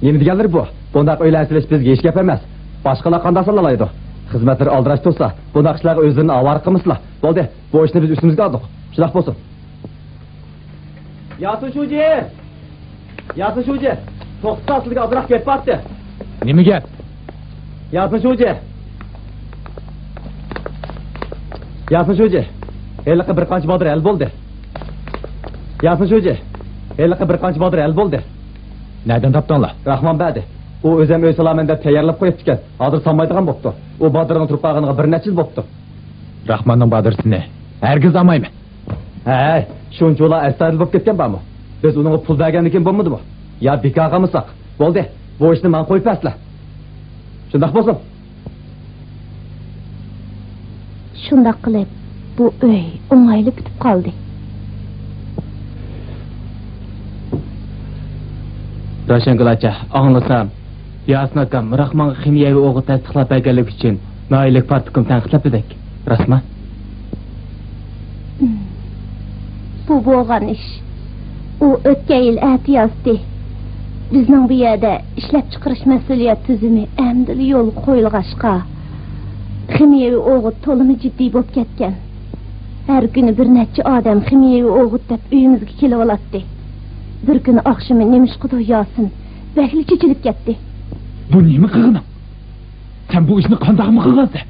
نېمە دېگەنلىرى بۇ؟ بۇنداق ئۆيلەرنى سېلىش بىزگە ھېچ گەپ ئەمەس. باشقىلار قانداق سالالايدۇ؟ خىزمەتلىرى ئالدىراش تۇرسا، بۇنداق ئىشلارغا ئۆزلىرىنى ئاۋارە قىلمىسىلا. بولدى، بۇ ئىشنى بىز ئۈستىمىزگە ئالدۇق. شۇنداق بولسۇن. ياسىن شۇجى! ياسىن شۇجى! توختىسا، سىلىگە ئازراق گەپ بارتى. نېمە گەپ؟ ياسىن شۇجى! ياسىن شۇجى! ھېلىقى بىر قانچە بادىرى ھەل بولدى. ياسىن شۇجى! ھېلىقى بىر قانچە بادىرى ھەل بولدى. نەدىن تاپتىڭلار؟ راخمان بەردى. ئۇ ئۆزەم ئۆي سالامەن دەپ تەييارلاپ قويۇپتىكەن. ھازىر سالمايدىغان بوپتۇ. ئۇ بادىرىنىڭ تۇرۇپ قالغىنىغا بىر نەچچە يىل بوپتۇ. راخماننىڭ بادىرىسىنى ھەرگىز ئالمايمەن. ھەي، شۇنچىۋالا ئەستايىدىل بولۇپ كەتكەن بارمۇ؟ بىز ئۇنىڭغا پۇل بەرگەندىكىن بولمىدىمۇ؟ يا بىكارغا ئالمىساق؟ بولدى، بۇ ئىشنى ماڭا قويۇپ بەرسىلە. شۇنداق بولسۇن. شۇنداق قىلىپ، بۇ ئۆي ئوڭايلا پۈتۈپ قالدى. روشەنگۈل ئاچا، ئاڭلىسام، ياسىن ئاكام راخمانغا خىمىيەۋى ئوغۇت تەستىقلاپ بەرگەنلىكى ئۈچۈن ناھىيەلىك پارتكوم تەنقىدلەپتىدەك. راستمۇ؟ بۇ بولغان ئىش. ئۇ ئۆتكەن يىل ئەتىيازتى بىزنىڭ بۇ يەردە ئىشلەپچىقىرىش مەسئۇلىيەت تۈزۈمى ئەمدىلا يولغا قويۇلغاچقا، خىمىيەۋى ئوغۇت تولىمۇ جىددىي بولۇپ كەتكەن. ھەر كۈنى بىر نەچچە ئادەم خىمىيەۋى ئوغۇت دەپ ئۆيىمىزگە كېلىۋالاتتى. بىر كۈنى ئاخشىمى نېمىشقىدۇر ياسىن بەكلا چېچىلىپ كەتتى. بۇ نېمە قىلغىنىڭ؟ سەن بۇ ئىشنى قانداقمۇ قىلغانسەن؟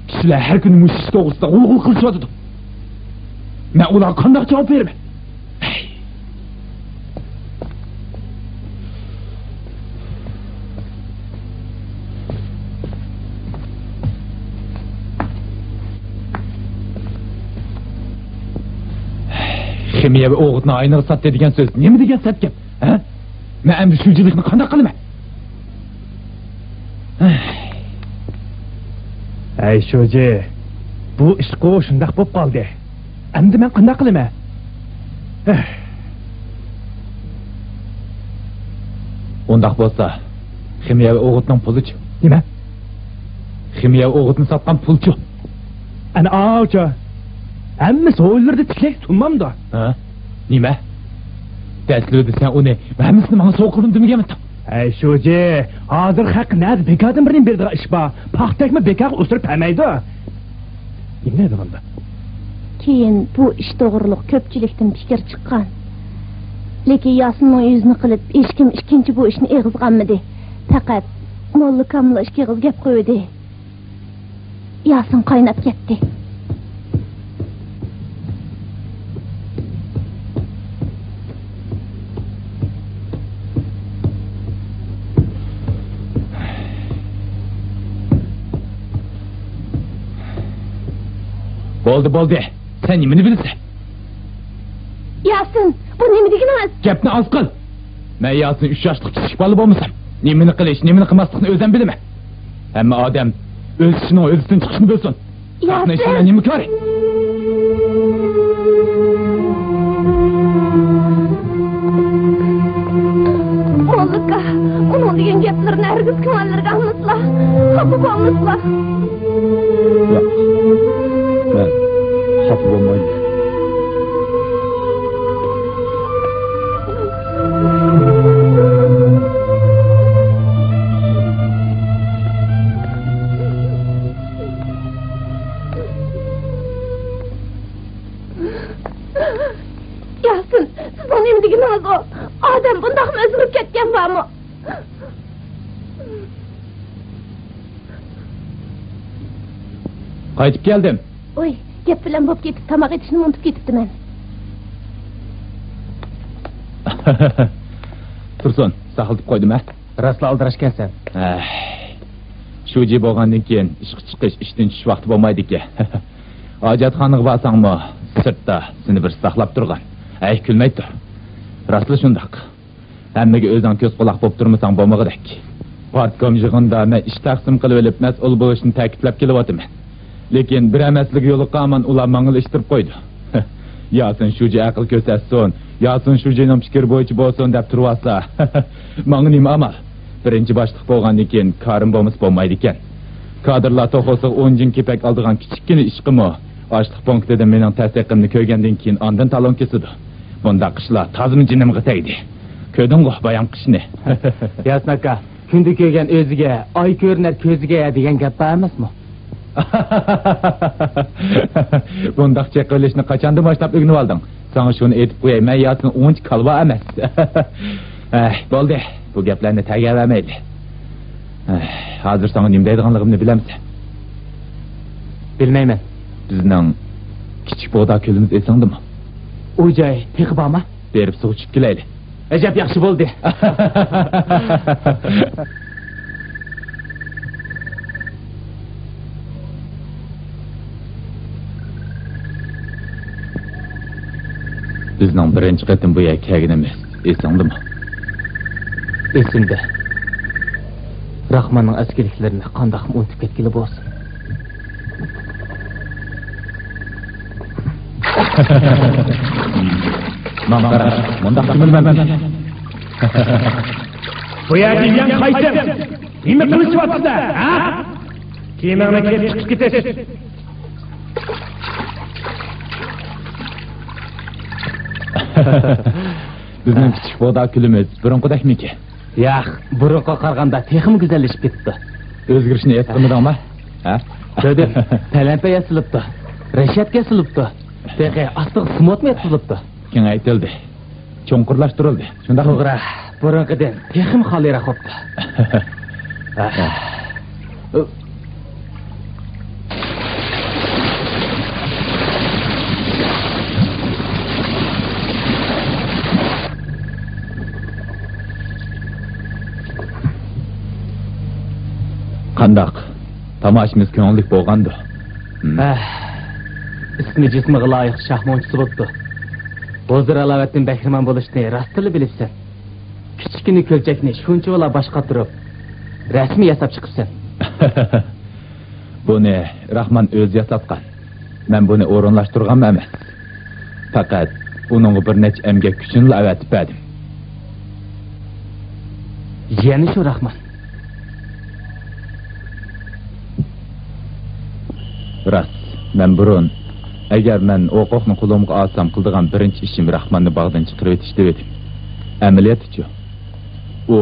كىشىلەر ھەر كۈنى مۇشۇ ئىش توغرىسىدا غۇلغۇلا قىلىشىۋاتىدۇ. مەن ئۇلارغا قانداق جاۋاب بېرىمەن؟ ھەي. خىمىيەۋى ئوغۇتنى ئاينىغا ساتتى دېگەن سۆز نېمە دېگەن سەت گەپ؟ ھە؟ مەن ئەمدى شۇجىلىقنى قانداق قىلىمەن؟ ھەي شۇجى، بۇ ئىشقۇ شۇنداق بولۇپ قالدى. ئەمدى مەن قانداق قىلىمەن؟ ئۇنداق بولسا، خىمىيەۋى ئوغۇتنىڭ پۇلىچۇ؟ نېمە؟ خىمىيەۋى ئوغۇتنى ساتقان پۇلچۇ؟ ئەنە ئاۋۇچۇ. ھەممە سوۋغىلىرىدا تىكلەك تۇمامدۇ؟ ھە؟ نېمە؟ دەسلىپىدە سەن ئۇنى ھەممىسىنى ماڭا سوۋغا قىلدىم دېمىگەنمىدىڭ؟ ھەي، شۇجى، ھازىر خەق نەدە بىكاردىن بىرنى بېرىدىغان ئىش بار. پاختەكمۇ بىكارغا ئۇسۇرۇپ بەرمەيدۇ. نېمە دەيدىغاندا؟ كېيىن بۇ ئىش توغرۇلۇق كۆپچىلىكتىن پىكىر چىققان. لېكىن ياسىننىڭ يۈزىنى قىلىپ، ھېچكىم ئىككىنچى بۇ ئىشنى ئېغىزغا ئالمىدى. پەقەت موللا كاملا ئىككى ئېغىز گەپ قىلىۋىدى. ياسىن قايناپ كەتتى. بولدى، بولدى. سەن نېمىنى بىلىسەن؟ ياسىن، بۇ نېمە دېگىنىڭىز؟ گەپنى ئاز قىل. مەن ياسىن ئۈچ ياشلىق كىچىك بالا بولمىسام، نېمىنى قىلىش، نېمىنى قىلماسلىقنى ئۆزۈم بىلىمەن. ھەممە ئادەم ئۆز ئىشىنىڭ ھۆددىسىدىن چىقىشنى بىلسۇن. خەقنىڭ ئىشى بىلەن نېمە كارى؟ موللا ئاكا، ئۇنىڭ دېگەن گەپلىرىنى ھەرگىز كۆڭۈللىرىگە ئالمىسىلا، خاپا بولمىسىلا. ياق، مەن خاپا بولمايمەن. ياسىن، سىزنىڭ نېمە دېگىنىڭىز ئۇ؟ ئادەم بۇنداقمۇ ئۆزگىرىپ كەتكەن بارمۇ؟ قايتىپ كەلدىم. ئۇي، گەپ بىلەن بولۇپ كېتىپ، تاماق ئېتىشنى ئۇنتۇپ كېتىپتىمەن. تۇرسۇن، ساقلىتىپ قويدۇم ھە؟ راستلا ئالدىراشكەنسەن. ئەھ، شۇجى بولغاندىن كېيىن ئىشقا چىقىش، ئىشتىن چۈشۈش ۋاقتى بولمايدىكەن. ھاجەتخانىغا بارساڭمۇ، سىرتتا سېنى بىرسى ساقلاپ تۇرغان. ھەي، كۈلمەي تۇر. راستلا شۇنداق. ھەممىگە ئۆزۈڭ كۆز-قۇلاق بولۇپ تۇرمىساڭ بولمىغۇدەك. پارتكوم يىغىنىدا مەن ئىش تەقسىم قىلىۋېلىپ مەسئۇل بولۇشنى تەكىتلەپ كېلىۋاتىمەن. لېكىن بىرەر مەسىلىگە يولۇققان ھامان ئۇلار ماڭىلا ئىتتىرىپ قويىدۇ. ياسىن شۇجى ئەقىل كۆرسەتسۇن، ياسىن شۇجىنىڭ پىكرى بويىچە بولسۇن دەپ تۇرۇۋالسا، ماڭا نېمە ئامال؟ بىرىنچى باشلىق بولغاندىن كېيىن كارىم بولمىسا بولمايدىكەن. كادىرلار توخۇسىغا ئون جىڭ كېپەك ئالىدىغان كىچىككىنە ئىشقىمۇ ئاشلىق پونكىتىدا مېنىڭ تەستىقىمنى كۆرگەندىن كېيىن ئاندىن تالون كېسىدۇ. بۇنداق ئىشلار تازىمۇ جېنىمغا تەگدى. كۆردۈڭغۇ بايامقى ئىشنى. ياسىن ئاكا، كۈندە كۆرگەن ئۆزىگە، ئاي كۆرۈنەر كۆزىگە دېگەن گەپ بار ئەمەسمۇ؟ بۇنداق چېقىۋېلىشنى قاچاندىن باشلاپ ئۆگىنىۋالدىڭ؟ ساڭا شۇنى ئېيتىپ قوياي، مەن ياسىن ئۇنچە كالۋا ئەمەس. ئەھ، بولدى، بۇ گەپلەرنى تەرگەۋەرمەيلى. ئەھ، ھازىر ساڭا نېمە دەيدىغانلىقىمنى بىلەمسەن؟ بىلمەيمەن. بىزنىڭ كىچىك بۇغدا كۆلىمىز ئېسىڭدىمۇ؟ ئۇ جاي تېخى بارمۇ؟ بېرىپ سۇغا چۈشۈپ كېلەيلى. ئەجەب ياخشى بولدى. بىزنىڭ بىرىنچى قېتىم بۇ يەرگە كەلگىنىمىز ئېسىڭدىمۇ؟ ئېسىمدە. راخماننىڭ ئەسكىلىكلىرىنى قانداقمۇ ئۇنتۇپ كەتكىلى بولسۇن. ماڭا قارا، مۇنداق كۆمۈلمەمدىكەن. بۇ يەردىن يەڭ قايتىڭ! نېمە قىلىشىۋاتىسىلەر، ھە؟ كىيىمىڭنى كىيىپ چىقىپ كېتىش! بىزنىڭ كىچىك بۇغدا كۆلىمىز بۇرۇنقىدەكمىكىن؟ ياق، بۇرۇنقىغا قارىغاندا تېخىمۇ گۈزەللىشىپ كېتىپتۇ. ئۆزگىرىشنى ھېس قىلمىدىڭمۇ؟ ھە؟ كۆردۈم. پەلەمپەي ياسىلىپتۇ. رەشەتكە ياسىلىپتۇ. تېخى ئاستىغا سېمونتمۇ ياتقۇزۇلۇپتۇ. كېڭەيتىلدى. چوڭقۇرلاشتۇرۇلدى. شۇنداقمۇ؟ توغرا، بۇرۇنقىدىن تېخىمۇ خالىيراق بوپتۇ. قانداق؟ تاماشىمىز كۆڭۈللۈك بولغاندۇ؟ ھە، ئىسمى جىسمىغا لايىق شاھ مونچىسى بوپتۇ. ھۇزۇر ھالاۋەتتىن بەھرىمەن بولۇشنى راستتىنلا بىلىپسەن. كىچىككىنە كۆلچەكنى شۇنچىۋالا باشقاتتۇرۇپ، رەسىم ياساپ چىقىپسەن. بۇنى راخمان ئۆزى ياساتقان. مەن بۇنى ئورۇنلاشتۇرغانمۇ ئەمەس. پەقەت ئۇنىڭغا بىر نەچچە ئەمگەك كۈچىنىلا ئەۋەتىپ بەردىم. يەنە شۇ راخمان. راست، مەن بۇرۇن ئەگەر مەن ھوقۇقنى قولۇمغا ئالسام، قىلىدىغان بىرىنچى ئىشىم راخماننى باغدىن چىقىرىۋېتىش دېۋىدىم. ئەمەلىيەتتىچۇ؟ ئۇ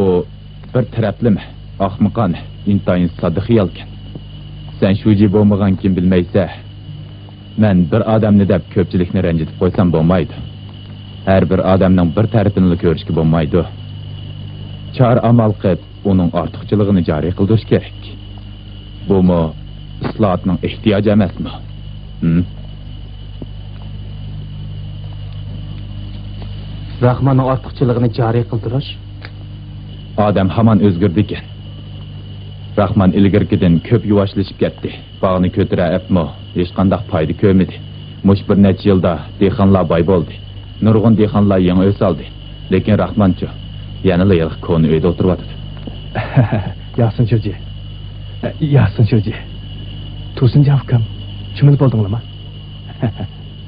بىر تەرەپلىمە، ئاخمىقانە، ئىنتايىن ساددا خىيالكەن. سەن شۇجى بولمىغانكىن بىلمەيسەن. مەن بىر ئادەمنى دەپ كۆپچىلىكنى رەنجىتىپ قويسام بولمايدۇ. ھەر بىر ئادەمنىڭ بىر تەرىپىنىلا كۆرۈشكە بولمايدۇ. چارە ئامال قىلىپ، ئۇنىڭ ئارتۇقچىلىقىنى جارى قىلدۇرۇش كېرەك. بۇمۇ ئىسلاھاتنىڭ ئېھتىياجى ئەمەسمۇ؟ ھىم؟ راخماننىڭ ئارتۇقچىلىقىنى جارى قىلدۇرۇش؟ ئادەم ھامان ئۆزگىرىدىكەن. راخمان ئىلگىرىكىدىن كۆپ يۇۋاشلىشىپ كەتتى. باغنى كۆتۈرە ئەپمۇ ھېچقانداق پايدا كۆرمىدى. مۇشۇ بىر نەچچە يىلدا دېھقانلار باي بولدى. نۇرغۇن دېھقانلار يېڭى ئۆي سالدى. لېكىن راخمانچۇ، يەنىلا ھېلىقى كونا ئۆيدە ئولتۇرۇۋاتىدۇ. ياسىن شۇجى. ياسىن شۇجى. تۇرسۇنجان ئۇكام، چۈمۈلە بولدۇڭلارمۇ؟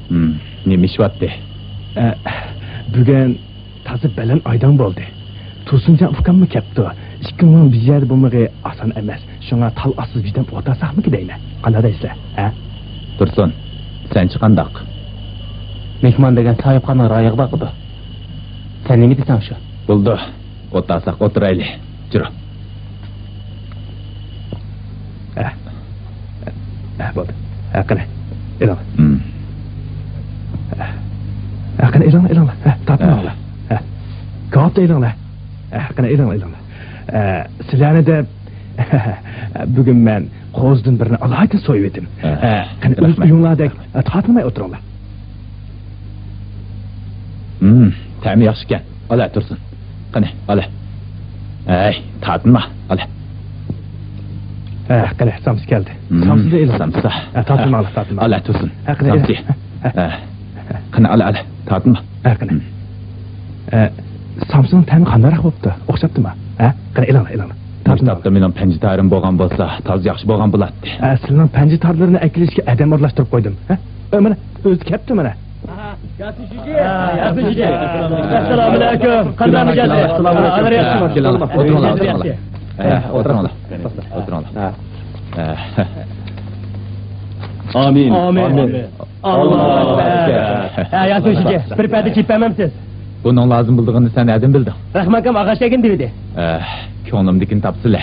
ھىم، نېمە ئىش بارتى؟ بۈگۈن تازا بەلەن ئايدىڭ بولدى. تۇرسۇنجان ئۇكاممۇ كەپتۇ. ئىككىڭلارنىڭ بىر يەردە بولمىقى ئاسان ئەمەس. شۇڭا تال ئاستىدا بىردەم ئولتۇرساقمىكىن دەيمەن. قانداق دەيسىلەر، ھە؟ تۇرسۇن، سەنچە قانداق؟ مېھمان دېگەن ساھىبخانىنىڭ رايىغا باقىدۇ. سەن نېمە دېسەڭ شۇ. بولدى. ئولتۇرساق ئولتۇرايلى. جۈرە. ھە. ھە، بولدى. ھە، قېنى، ئېلىڭ. ھە. ھە، قېنى، ئېلىڭلار، ئېلىڭلار. ھە، تارتماڭلار. ھە. كاۋاپتا ئېلىڭلار. ھە، قېنى، ئېلىڭلار، ئېلىڭلار. ھە، سىلەرنى دەپ، بۈگۈن مەن قوزىدىن بىرنى ئالايىتەن سويۇۋېتىم. ھە، قېنى، ئۆز ئۆيۈڭلاردەك، ھە، تارتىنماي ئولتۇرۇڭلار. ھىم، تەمى ياخشىكەن. ئالە، تۇرسۇن. قېنى، ئالە. ھەي، تارتىنما، ئالە. ھە، قېنى، سامسا كەلدى. ھىم، سامسىنى ئېلىڭ. سامسا. ھە، تارتىنماڭلار، تارتىنماڭلار. ئالە، تۇرسۇن. ھە، قېنى، سامسا. ئېلىڭ. ھە. قېنى، ئالە، ئالە، تارتىنما. ھە، قېنى. ھىم. ھە، سامسىنىڭ تەمى قانداقراق بوپتۇ؟ ئوخشاپتۇما؟ ھە؟ قېنى، ئېلىڭلار، ئېلىڭلار. مۇشۇ تاپتا مېنىڭ پەنجە تارىم بولغان بولسا، تازا ياخشى بولغان بولاتتى. ھە، سىلىنىڭ پەنجە تارلىرىنى ئەكېلىشكە ئادەم ئورۇنلاشتۇرۇپ قويدۇم. ھە؟ ئە، مانا، ئۆزى كەپتۇ، مانا. ئەسسالامۇ ئەلەيكۇم. قانداق مىجەزى؟ ئەسسالامۇ ئەلەيكۇم. ئولتۇرۇڭلار، ئولتۇرۇڭلار. ئولتۇرۇڭلار. ئولتۇرۇڭلار. ئامىن. ئامىن. ئاللاھۇ ئەكبەر. ھە، ياسىن شۇجى، بىر پەدە چېيىپ بەرمەمسىز؟ بۇنىڭ لازىم بولىدىغىنىنى سەن نەدىن بىلدىڭ؟ رەھمانكام ئاغاچ كەلگەن دېۋىدى. ئە، كۆڭلۈمدىكىنى تاپسىلە.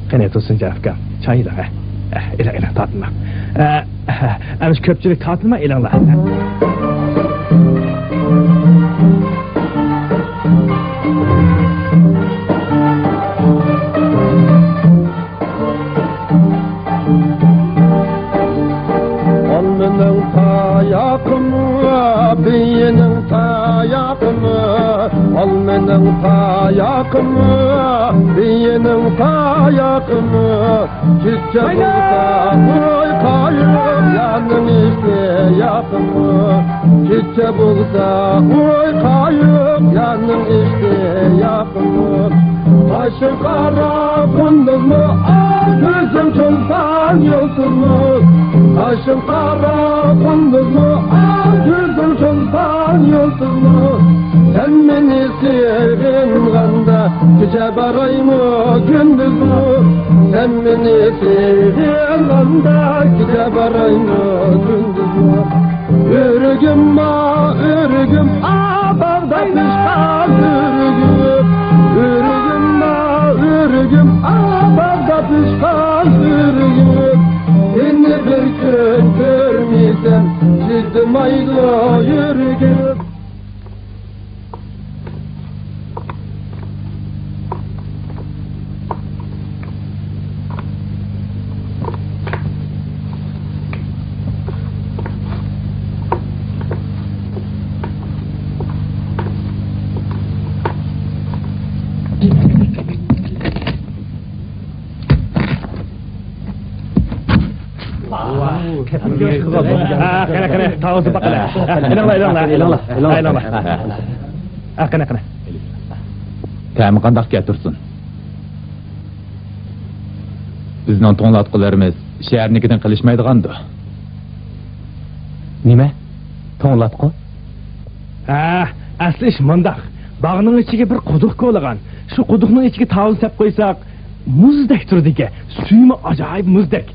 قېنى، تۇرسۇنجان ئۇكام، چاي ئېلىڭ، ھە. ئە، ئېلىڭ، ئېلىڭ، تارتىنماڭ. ئە، ئە، ئەمىسە كۆپچىلىك تارتىنماي ئېلىڭلار. ئالمىنىڭ تاياقىمۇ، بىيىنىڭ تاياقىمۇ، ئالمىنىڭ تاياقىمۇ، بىيىنىڭ تاياقىمۇ، كېچە بولسا قوي قايۇق، يارنىڭ ئىشتىياقىمۇ. كېچە بولسا قوي قايۇق، يارنىڭ ئىشتىياقىمۇ. قاشىڭ قارا قۇندۇزمۇ، ئاھ، كۆزۈڭ چولپان يۇلتۇزمۇ. قاشىڭ قارا قۇندۇزمۇ، ئاھ، كۆزۈڭ چولپان يۇلتۇزمۇ. سەن مېنى سېغىنغاندا، كېچە بارايمۇ، كۈندۈزمۇ؟ سەن مېنى سېغىنغاندا، كېچە بارايمۇ، كۈندۈزمۇ؟ ئۆرۈگۈم، ئا، ئۆرۈگۈم، ئا، باغدا پىشقان ئۆرۈگۈم. ئۆرۈگۈم، ئا، ئۆرۈگۈم، ئا، باغدا پىشقان ئۆرۈگۈم. سېنى بىر كۈن كۆرمىسەم، چىدىمايدۇ يۈرىكىم. ھە، قېنى، قېنى، تاۋۇزنى باققىلى. ھە، ئېلىڭلار، ئېلىڭلار. ئېلىڭلار، ئېلىڭلار. ھە، قېنى، قېنى. تەمى قانداقكەن تۇرسۇن؟ بىزنىڭ توڭلاتقۇلىرىمىز شەھەرنىڭكىدىن قېلىشمايدىغاندۇ؟ نېمە؟ توڭلاتقۇ؟ ھە، ئەسلى ئىش مۇنداق. باغنىڭ ئىچىگە بىر قۇدۇق كولىغان. شۇ قۇدۇقنىڭ ئىچىگە تاۋۇز سەپ قويساق، مۇزدەك تۇرىدىكەن، سۈيىمۇ ئاجايىپ مۇزدەك.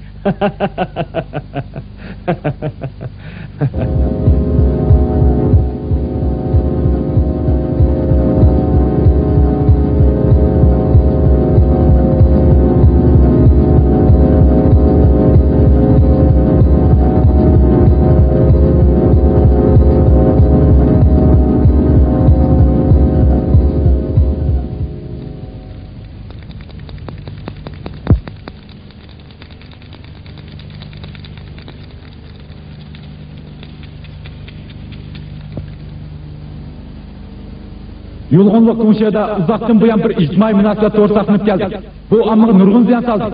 يۇلغۇنلۇق كۇڭشىدا ئۇزاقتىن بۇيان بىر ئىجتىمائىي مۇناسىۋەت تورى ساقلىنىپ كەلدى. بۇ ئاممىغا نۇرغۇن زىيان سالدى.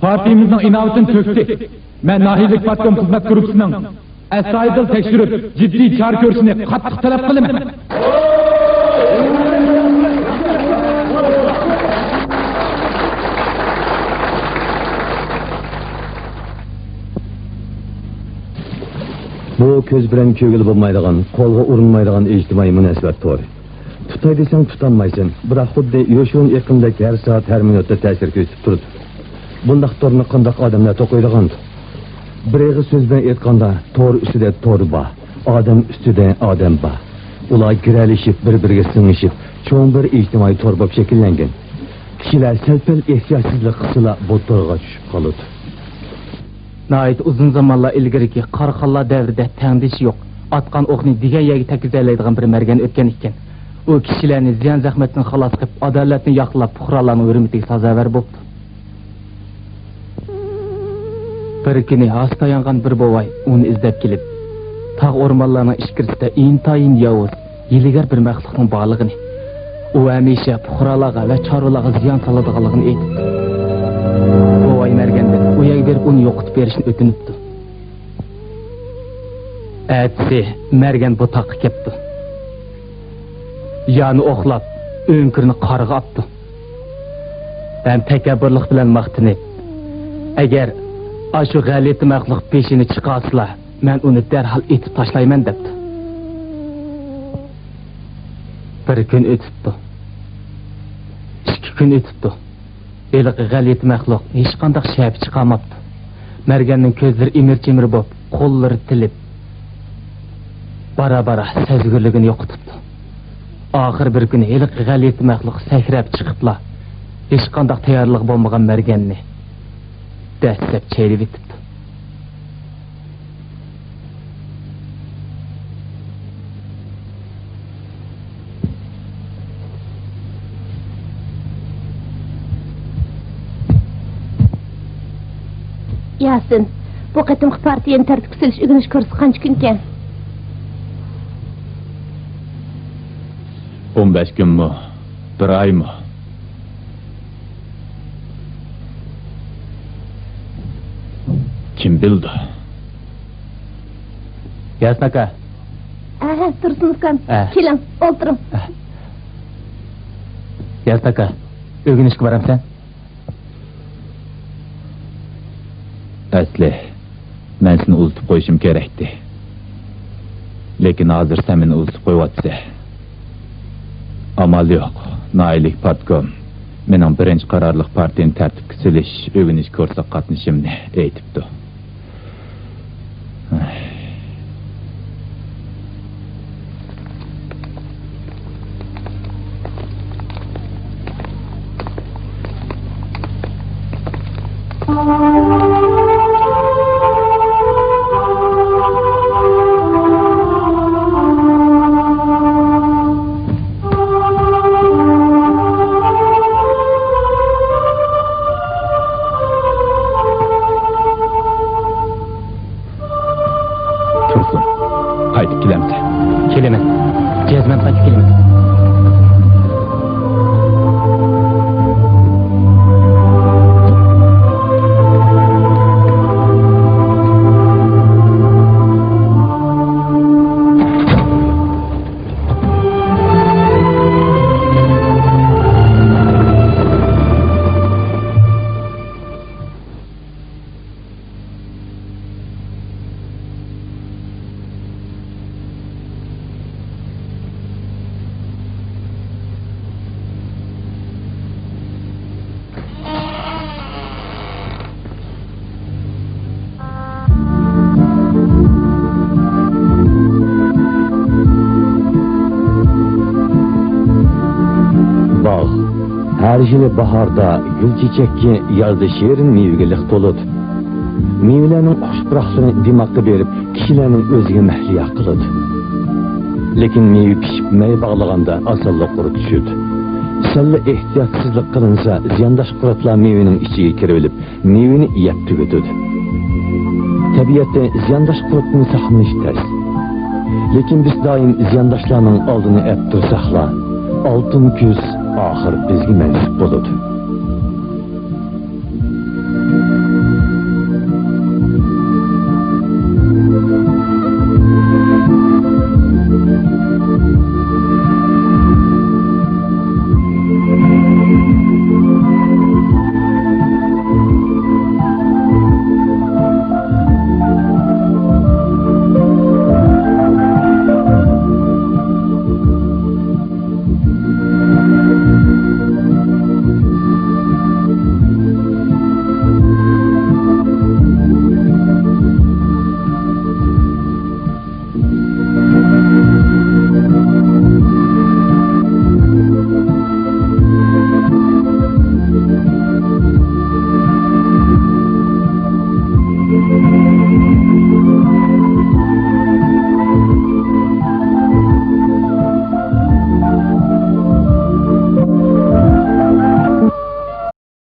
پارتىيىمىزنىڭ ئىناۋىتىنى تۆكتى. مەن ناھىيەلىك پارتكوم خىزمەت گۇرۇپپىسىنىڭ ئەستايىدىل تەكشۈرۈپ، جىددىي چارە كۆرۈشىنى قاتتىق تەلەپ قىلىمەن. بۇ كۆز بىلەن كۆرگىلى بولمايدىغان، قولغا ئۇرۇنمايدىغان ئىجتىمائىي مۇناسىۋەت تورى. تۇتاي دېسەڭ تۇتالمايسەن، بىراق خۇددى يوشۇرۇن ئېقىندەك ھەر سائەت، ھەر مىنۇتتا تەسىر كۆرسىتىپ تۇرىدۇ. بۇنداق تورنى قانداق ئادەملەر توقۇيدىغاندۇ؟ بىر ئېغىز سۆز بىلەن ئېيتقاندا، تور ئۈستىدە تور بار، ئادەم ئۈستىدە ئادەم بار. ئۇلار گىرەلىشىپ، بىر-بىرىگە سىڭىشىپ، چوڭ بىر ئىجتىمائىي تور بولۇپ شەكىللەنگەن. كىشىلەر سەل-پەل ئېھتىياتسىزلىق قىلسىلا، بۇ تورغا چۈشۈپ قالىدۇ. ناھايىتى ئۇزۇن زامانلار ئىلگىرىكى قاراخانلار دەۋرىدە تەڭدىشى يوق، ئاتقان ئوقنى دېگەن يەرگە تەگكۈزەلەيدىغان بىر مەرگەن ئۆتكەن ئىكەن. ئۇ كىشىلەرنى زىيان-زەخمەتتىن خالاس قىلىپ، ئادالەتنى ياقلاپ، پۇقرالارنىڭ ھۆرمىتىگە سازاۋەر بوپتۇ. بىر كۈنى ھاسا تايانغان بىر بوۋاي ئۇنى ئىزدەپ كېلىپ، تاغ-ئورمانلارنىڭ ئىچكىرىسىدە ئىنتايىن ياۋۇز، ھىيلىگەر بىر مەخلۇقنىڭ بارلىقىنى، ئۇ ھەمىشە پۇقرالارغا ۋە چارۋىلارغا زىيان سالىدىغانلىقىنى ئېيتىپتۇ. بوۋاي مەرگەندىن ئۇ يەرگە بېرىپ ئۇنى يوقىتىپ بېرىشنى ئۆتۈنۈپتۇ. ئەتىسى مەرگەن بۇ تاغقا كەپتۇ. يارنى ئوقلاپ، ئۆڭكۈرنى قارغا ئاپتۇ. ھەم تەكەببۇرلۇق بىلەن ماختىنىپ، «ئەگەر ئاشۇ غەلىتە مەخلۇق بېشىنى چىقارسىلا، مەن ئۇنى دەرھال ئېتىپ تاشلايمەن» دەپتۇ. بىر كۈن ئۆتۈپتۇ. ئىككى كۈن ئۆتۈپتۇ. ھېلىقى غەلىتە مەخلۇق ھېچقانداق شەپە چىقارماپتۇ. مەرگەننىڭ كۆزلىرى ئىمىر-چىمىر بوپ، قوللىرى تىلىپ، بارا-بارا سەزگۈرلۈكىنى يوقىتىپتۇ. ئاخىرى بىر كۈنى ھېلىقى غەلىتە مەخلۇق سەكرەپ چىقىپلا، ھېچقانداق تەييارلىقى بولمىغان مەرگەننى دەسسەپ چەيلىۋېتىپتۇ. ياسىن، بۇ قېتىمقى پارتىيەنى تەرتىپكە سېلىش ئۆگىنىش كۇرسى قانچە كۈنكەن؟ ئون بەش كۈنمۇ؟ بىر ئايمۇ؟ كىم بىلىدۇ؟ ياسىن ئاكا. ئەھە، تۇرسۇن ئۇكام. ئە. كېلىڭ، ئولتۇرۇڭ. ئە. ياسىن ئاكا، ئۆگىنىشكە بارامسەن؟ ئەسلى، مەن سېنى ئۇزىتىپ قويۇشۇم كېرەكتى. لېكىن ھازىر سەن مېنى ئۇزىتىپ قويۇۋاتىسەن. ئامال يوق، ناھىيەلىك پارتكوم مېنىڭ بىرىنچى قارارلىق پارتىيەنى تەرتىپكە سېلىش ئۆگىنىش كۇرسىغا قاتنىشىشىمنى ئېيتىپتۇ. تۇرسۇن، قايتىپ كېلەمسەن؟ كېلىمەن. جەزمەن قايتىپ كېلىمەن. ھەر يىلى باھاردا گۈل چېچەككە، يازدا شېرىن مېۋىگە لىق تولىدۇ. مېۋىلەرنىڭ خۇش پۇراقلىرى دىماققا بېرىپ، كىشىلەرنىڭ ئۆزىگە مەھلىيا قىلىدۇ. لېكىن مېۋە پىشىپ مەي باغلىغاندا ئاسانلا قۇرۇپ چۈشىدۇ. سەللا ئېھتىياتسىزلىق قىلىنسا، زىيانداش قۇرتلار مېۋىنىڭ ئىچىگە كىرىۋېلىپ، مېۋىنى يەپ تۈگىتىدۇ. تەبىئەتتە زىيانداش قۇرتتىن ساقلىنىش تەس. لېكىن بىز دائىم زىيانداشلارنىڭ ئالدىنى ئەپ تۇرساقلا، ئالتۇن كۈز ئاخىر بىزگە مەنسۇپ بولىدۇ.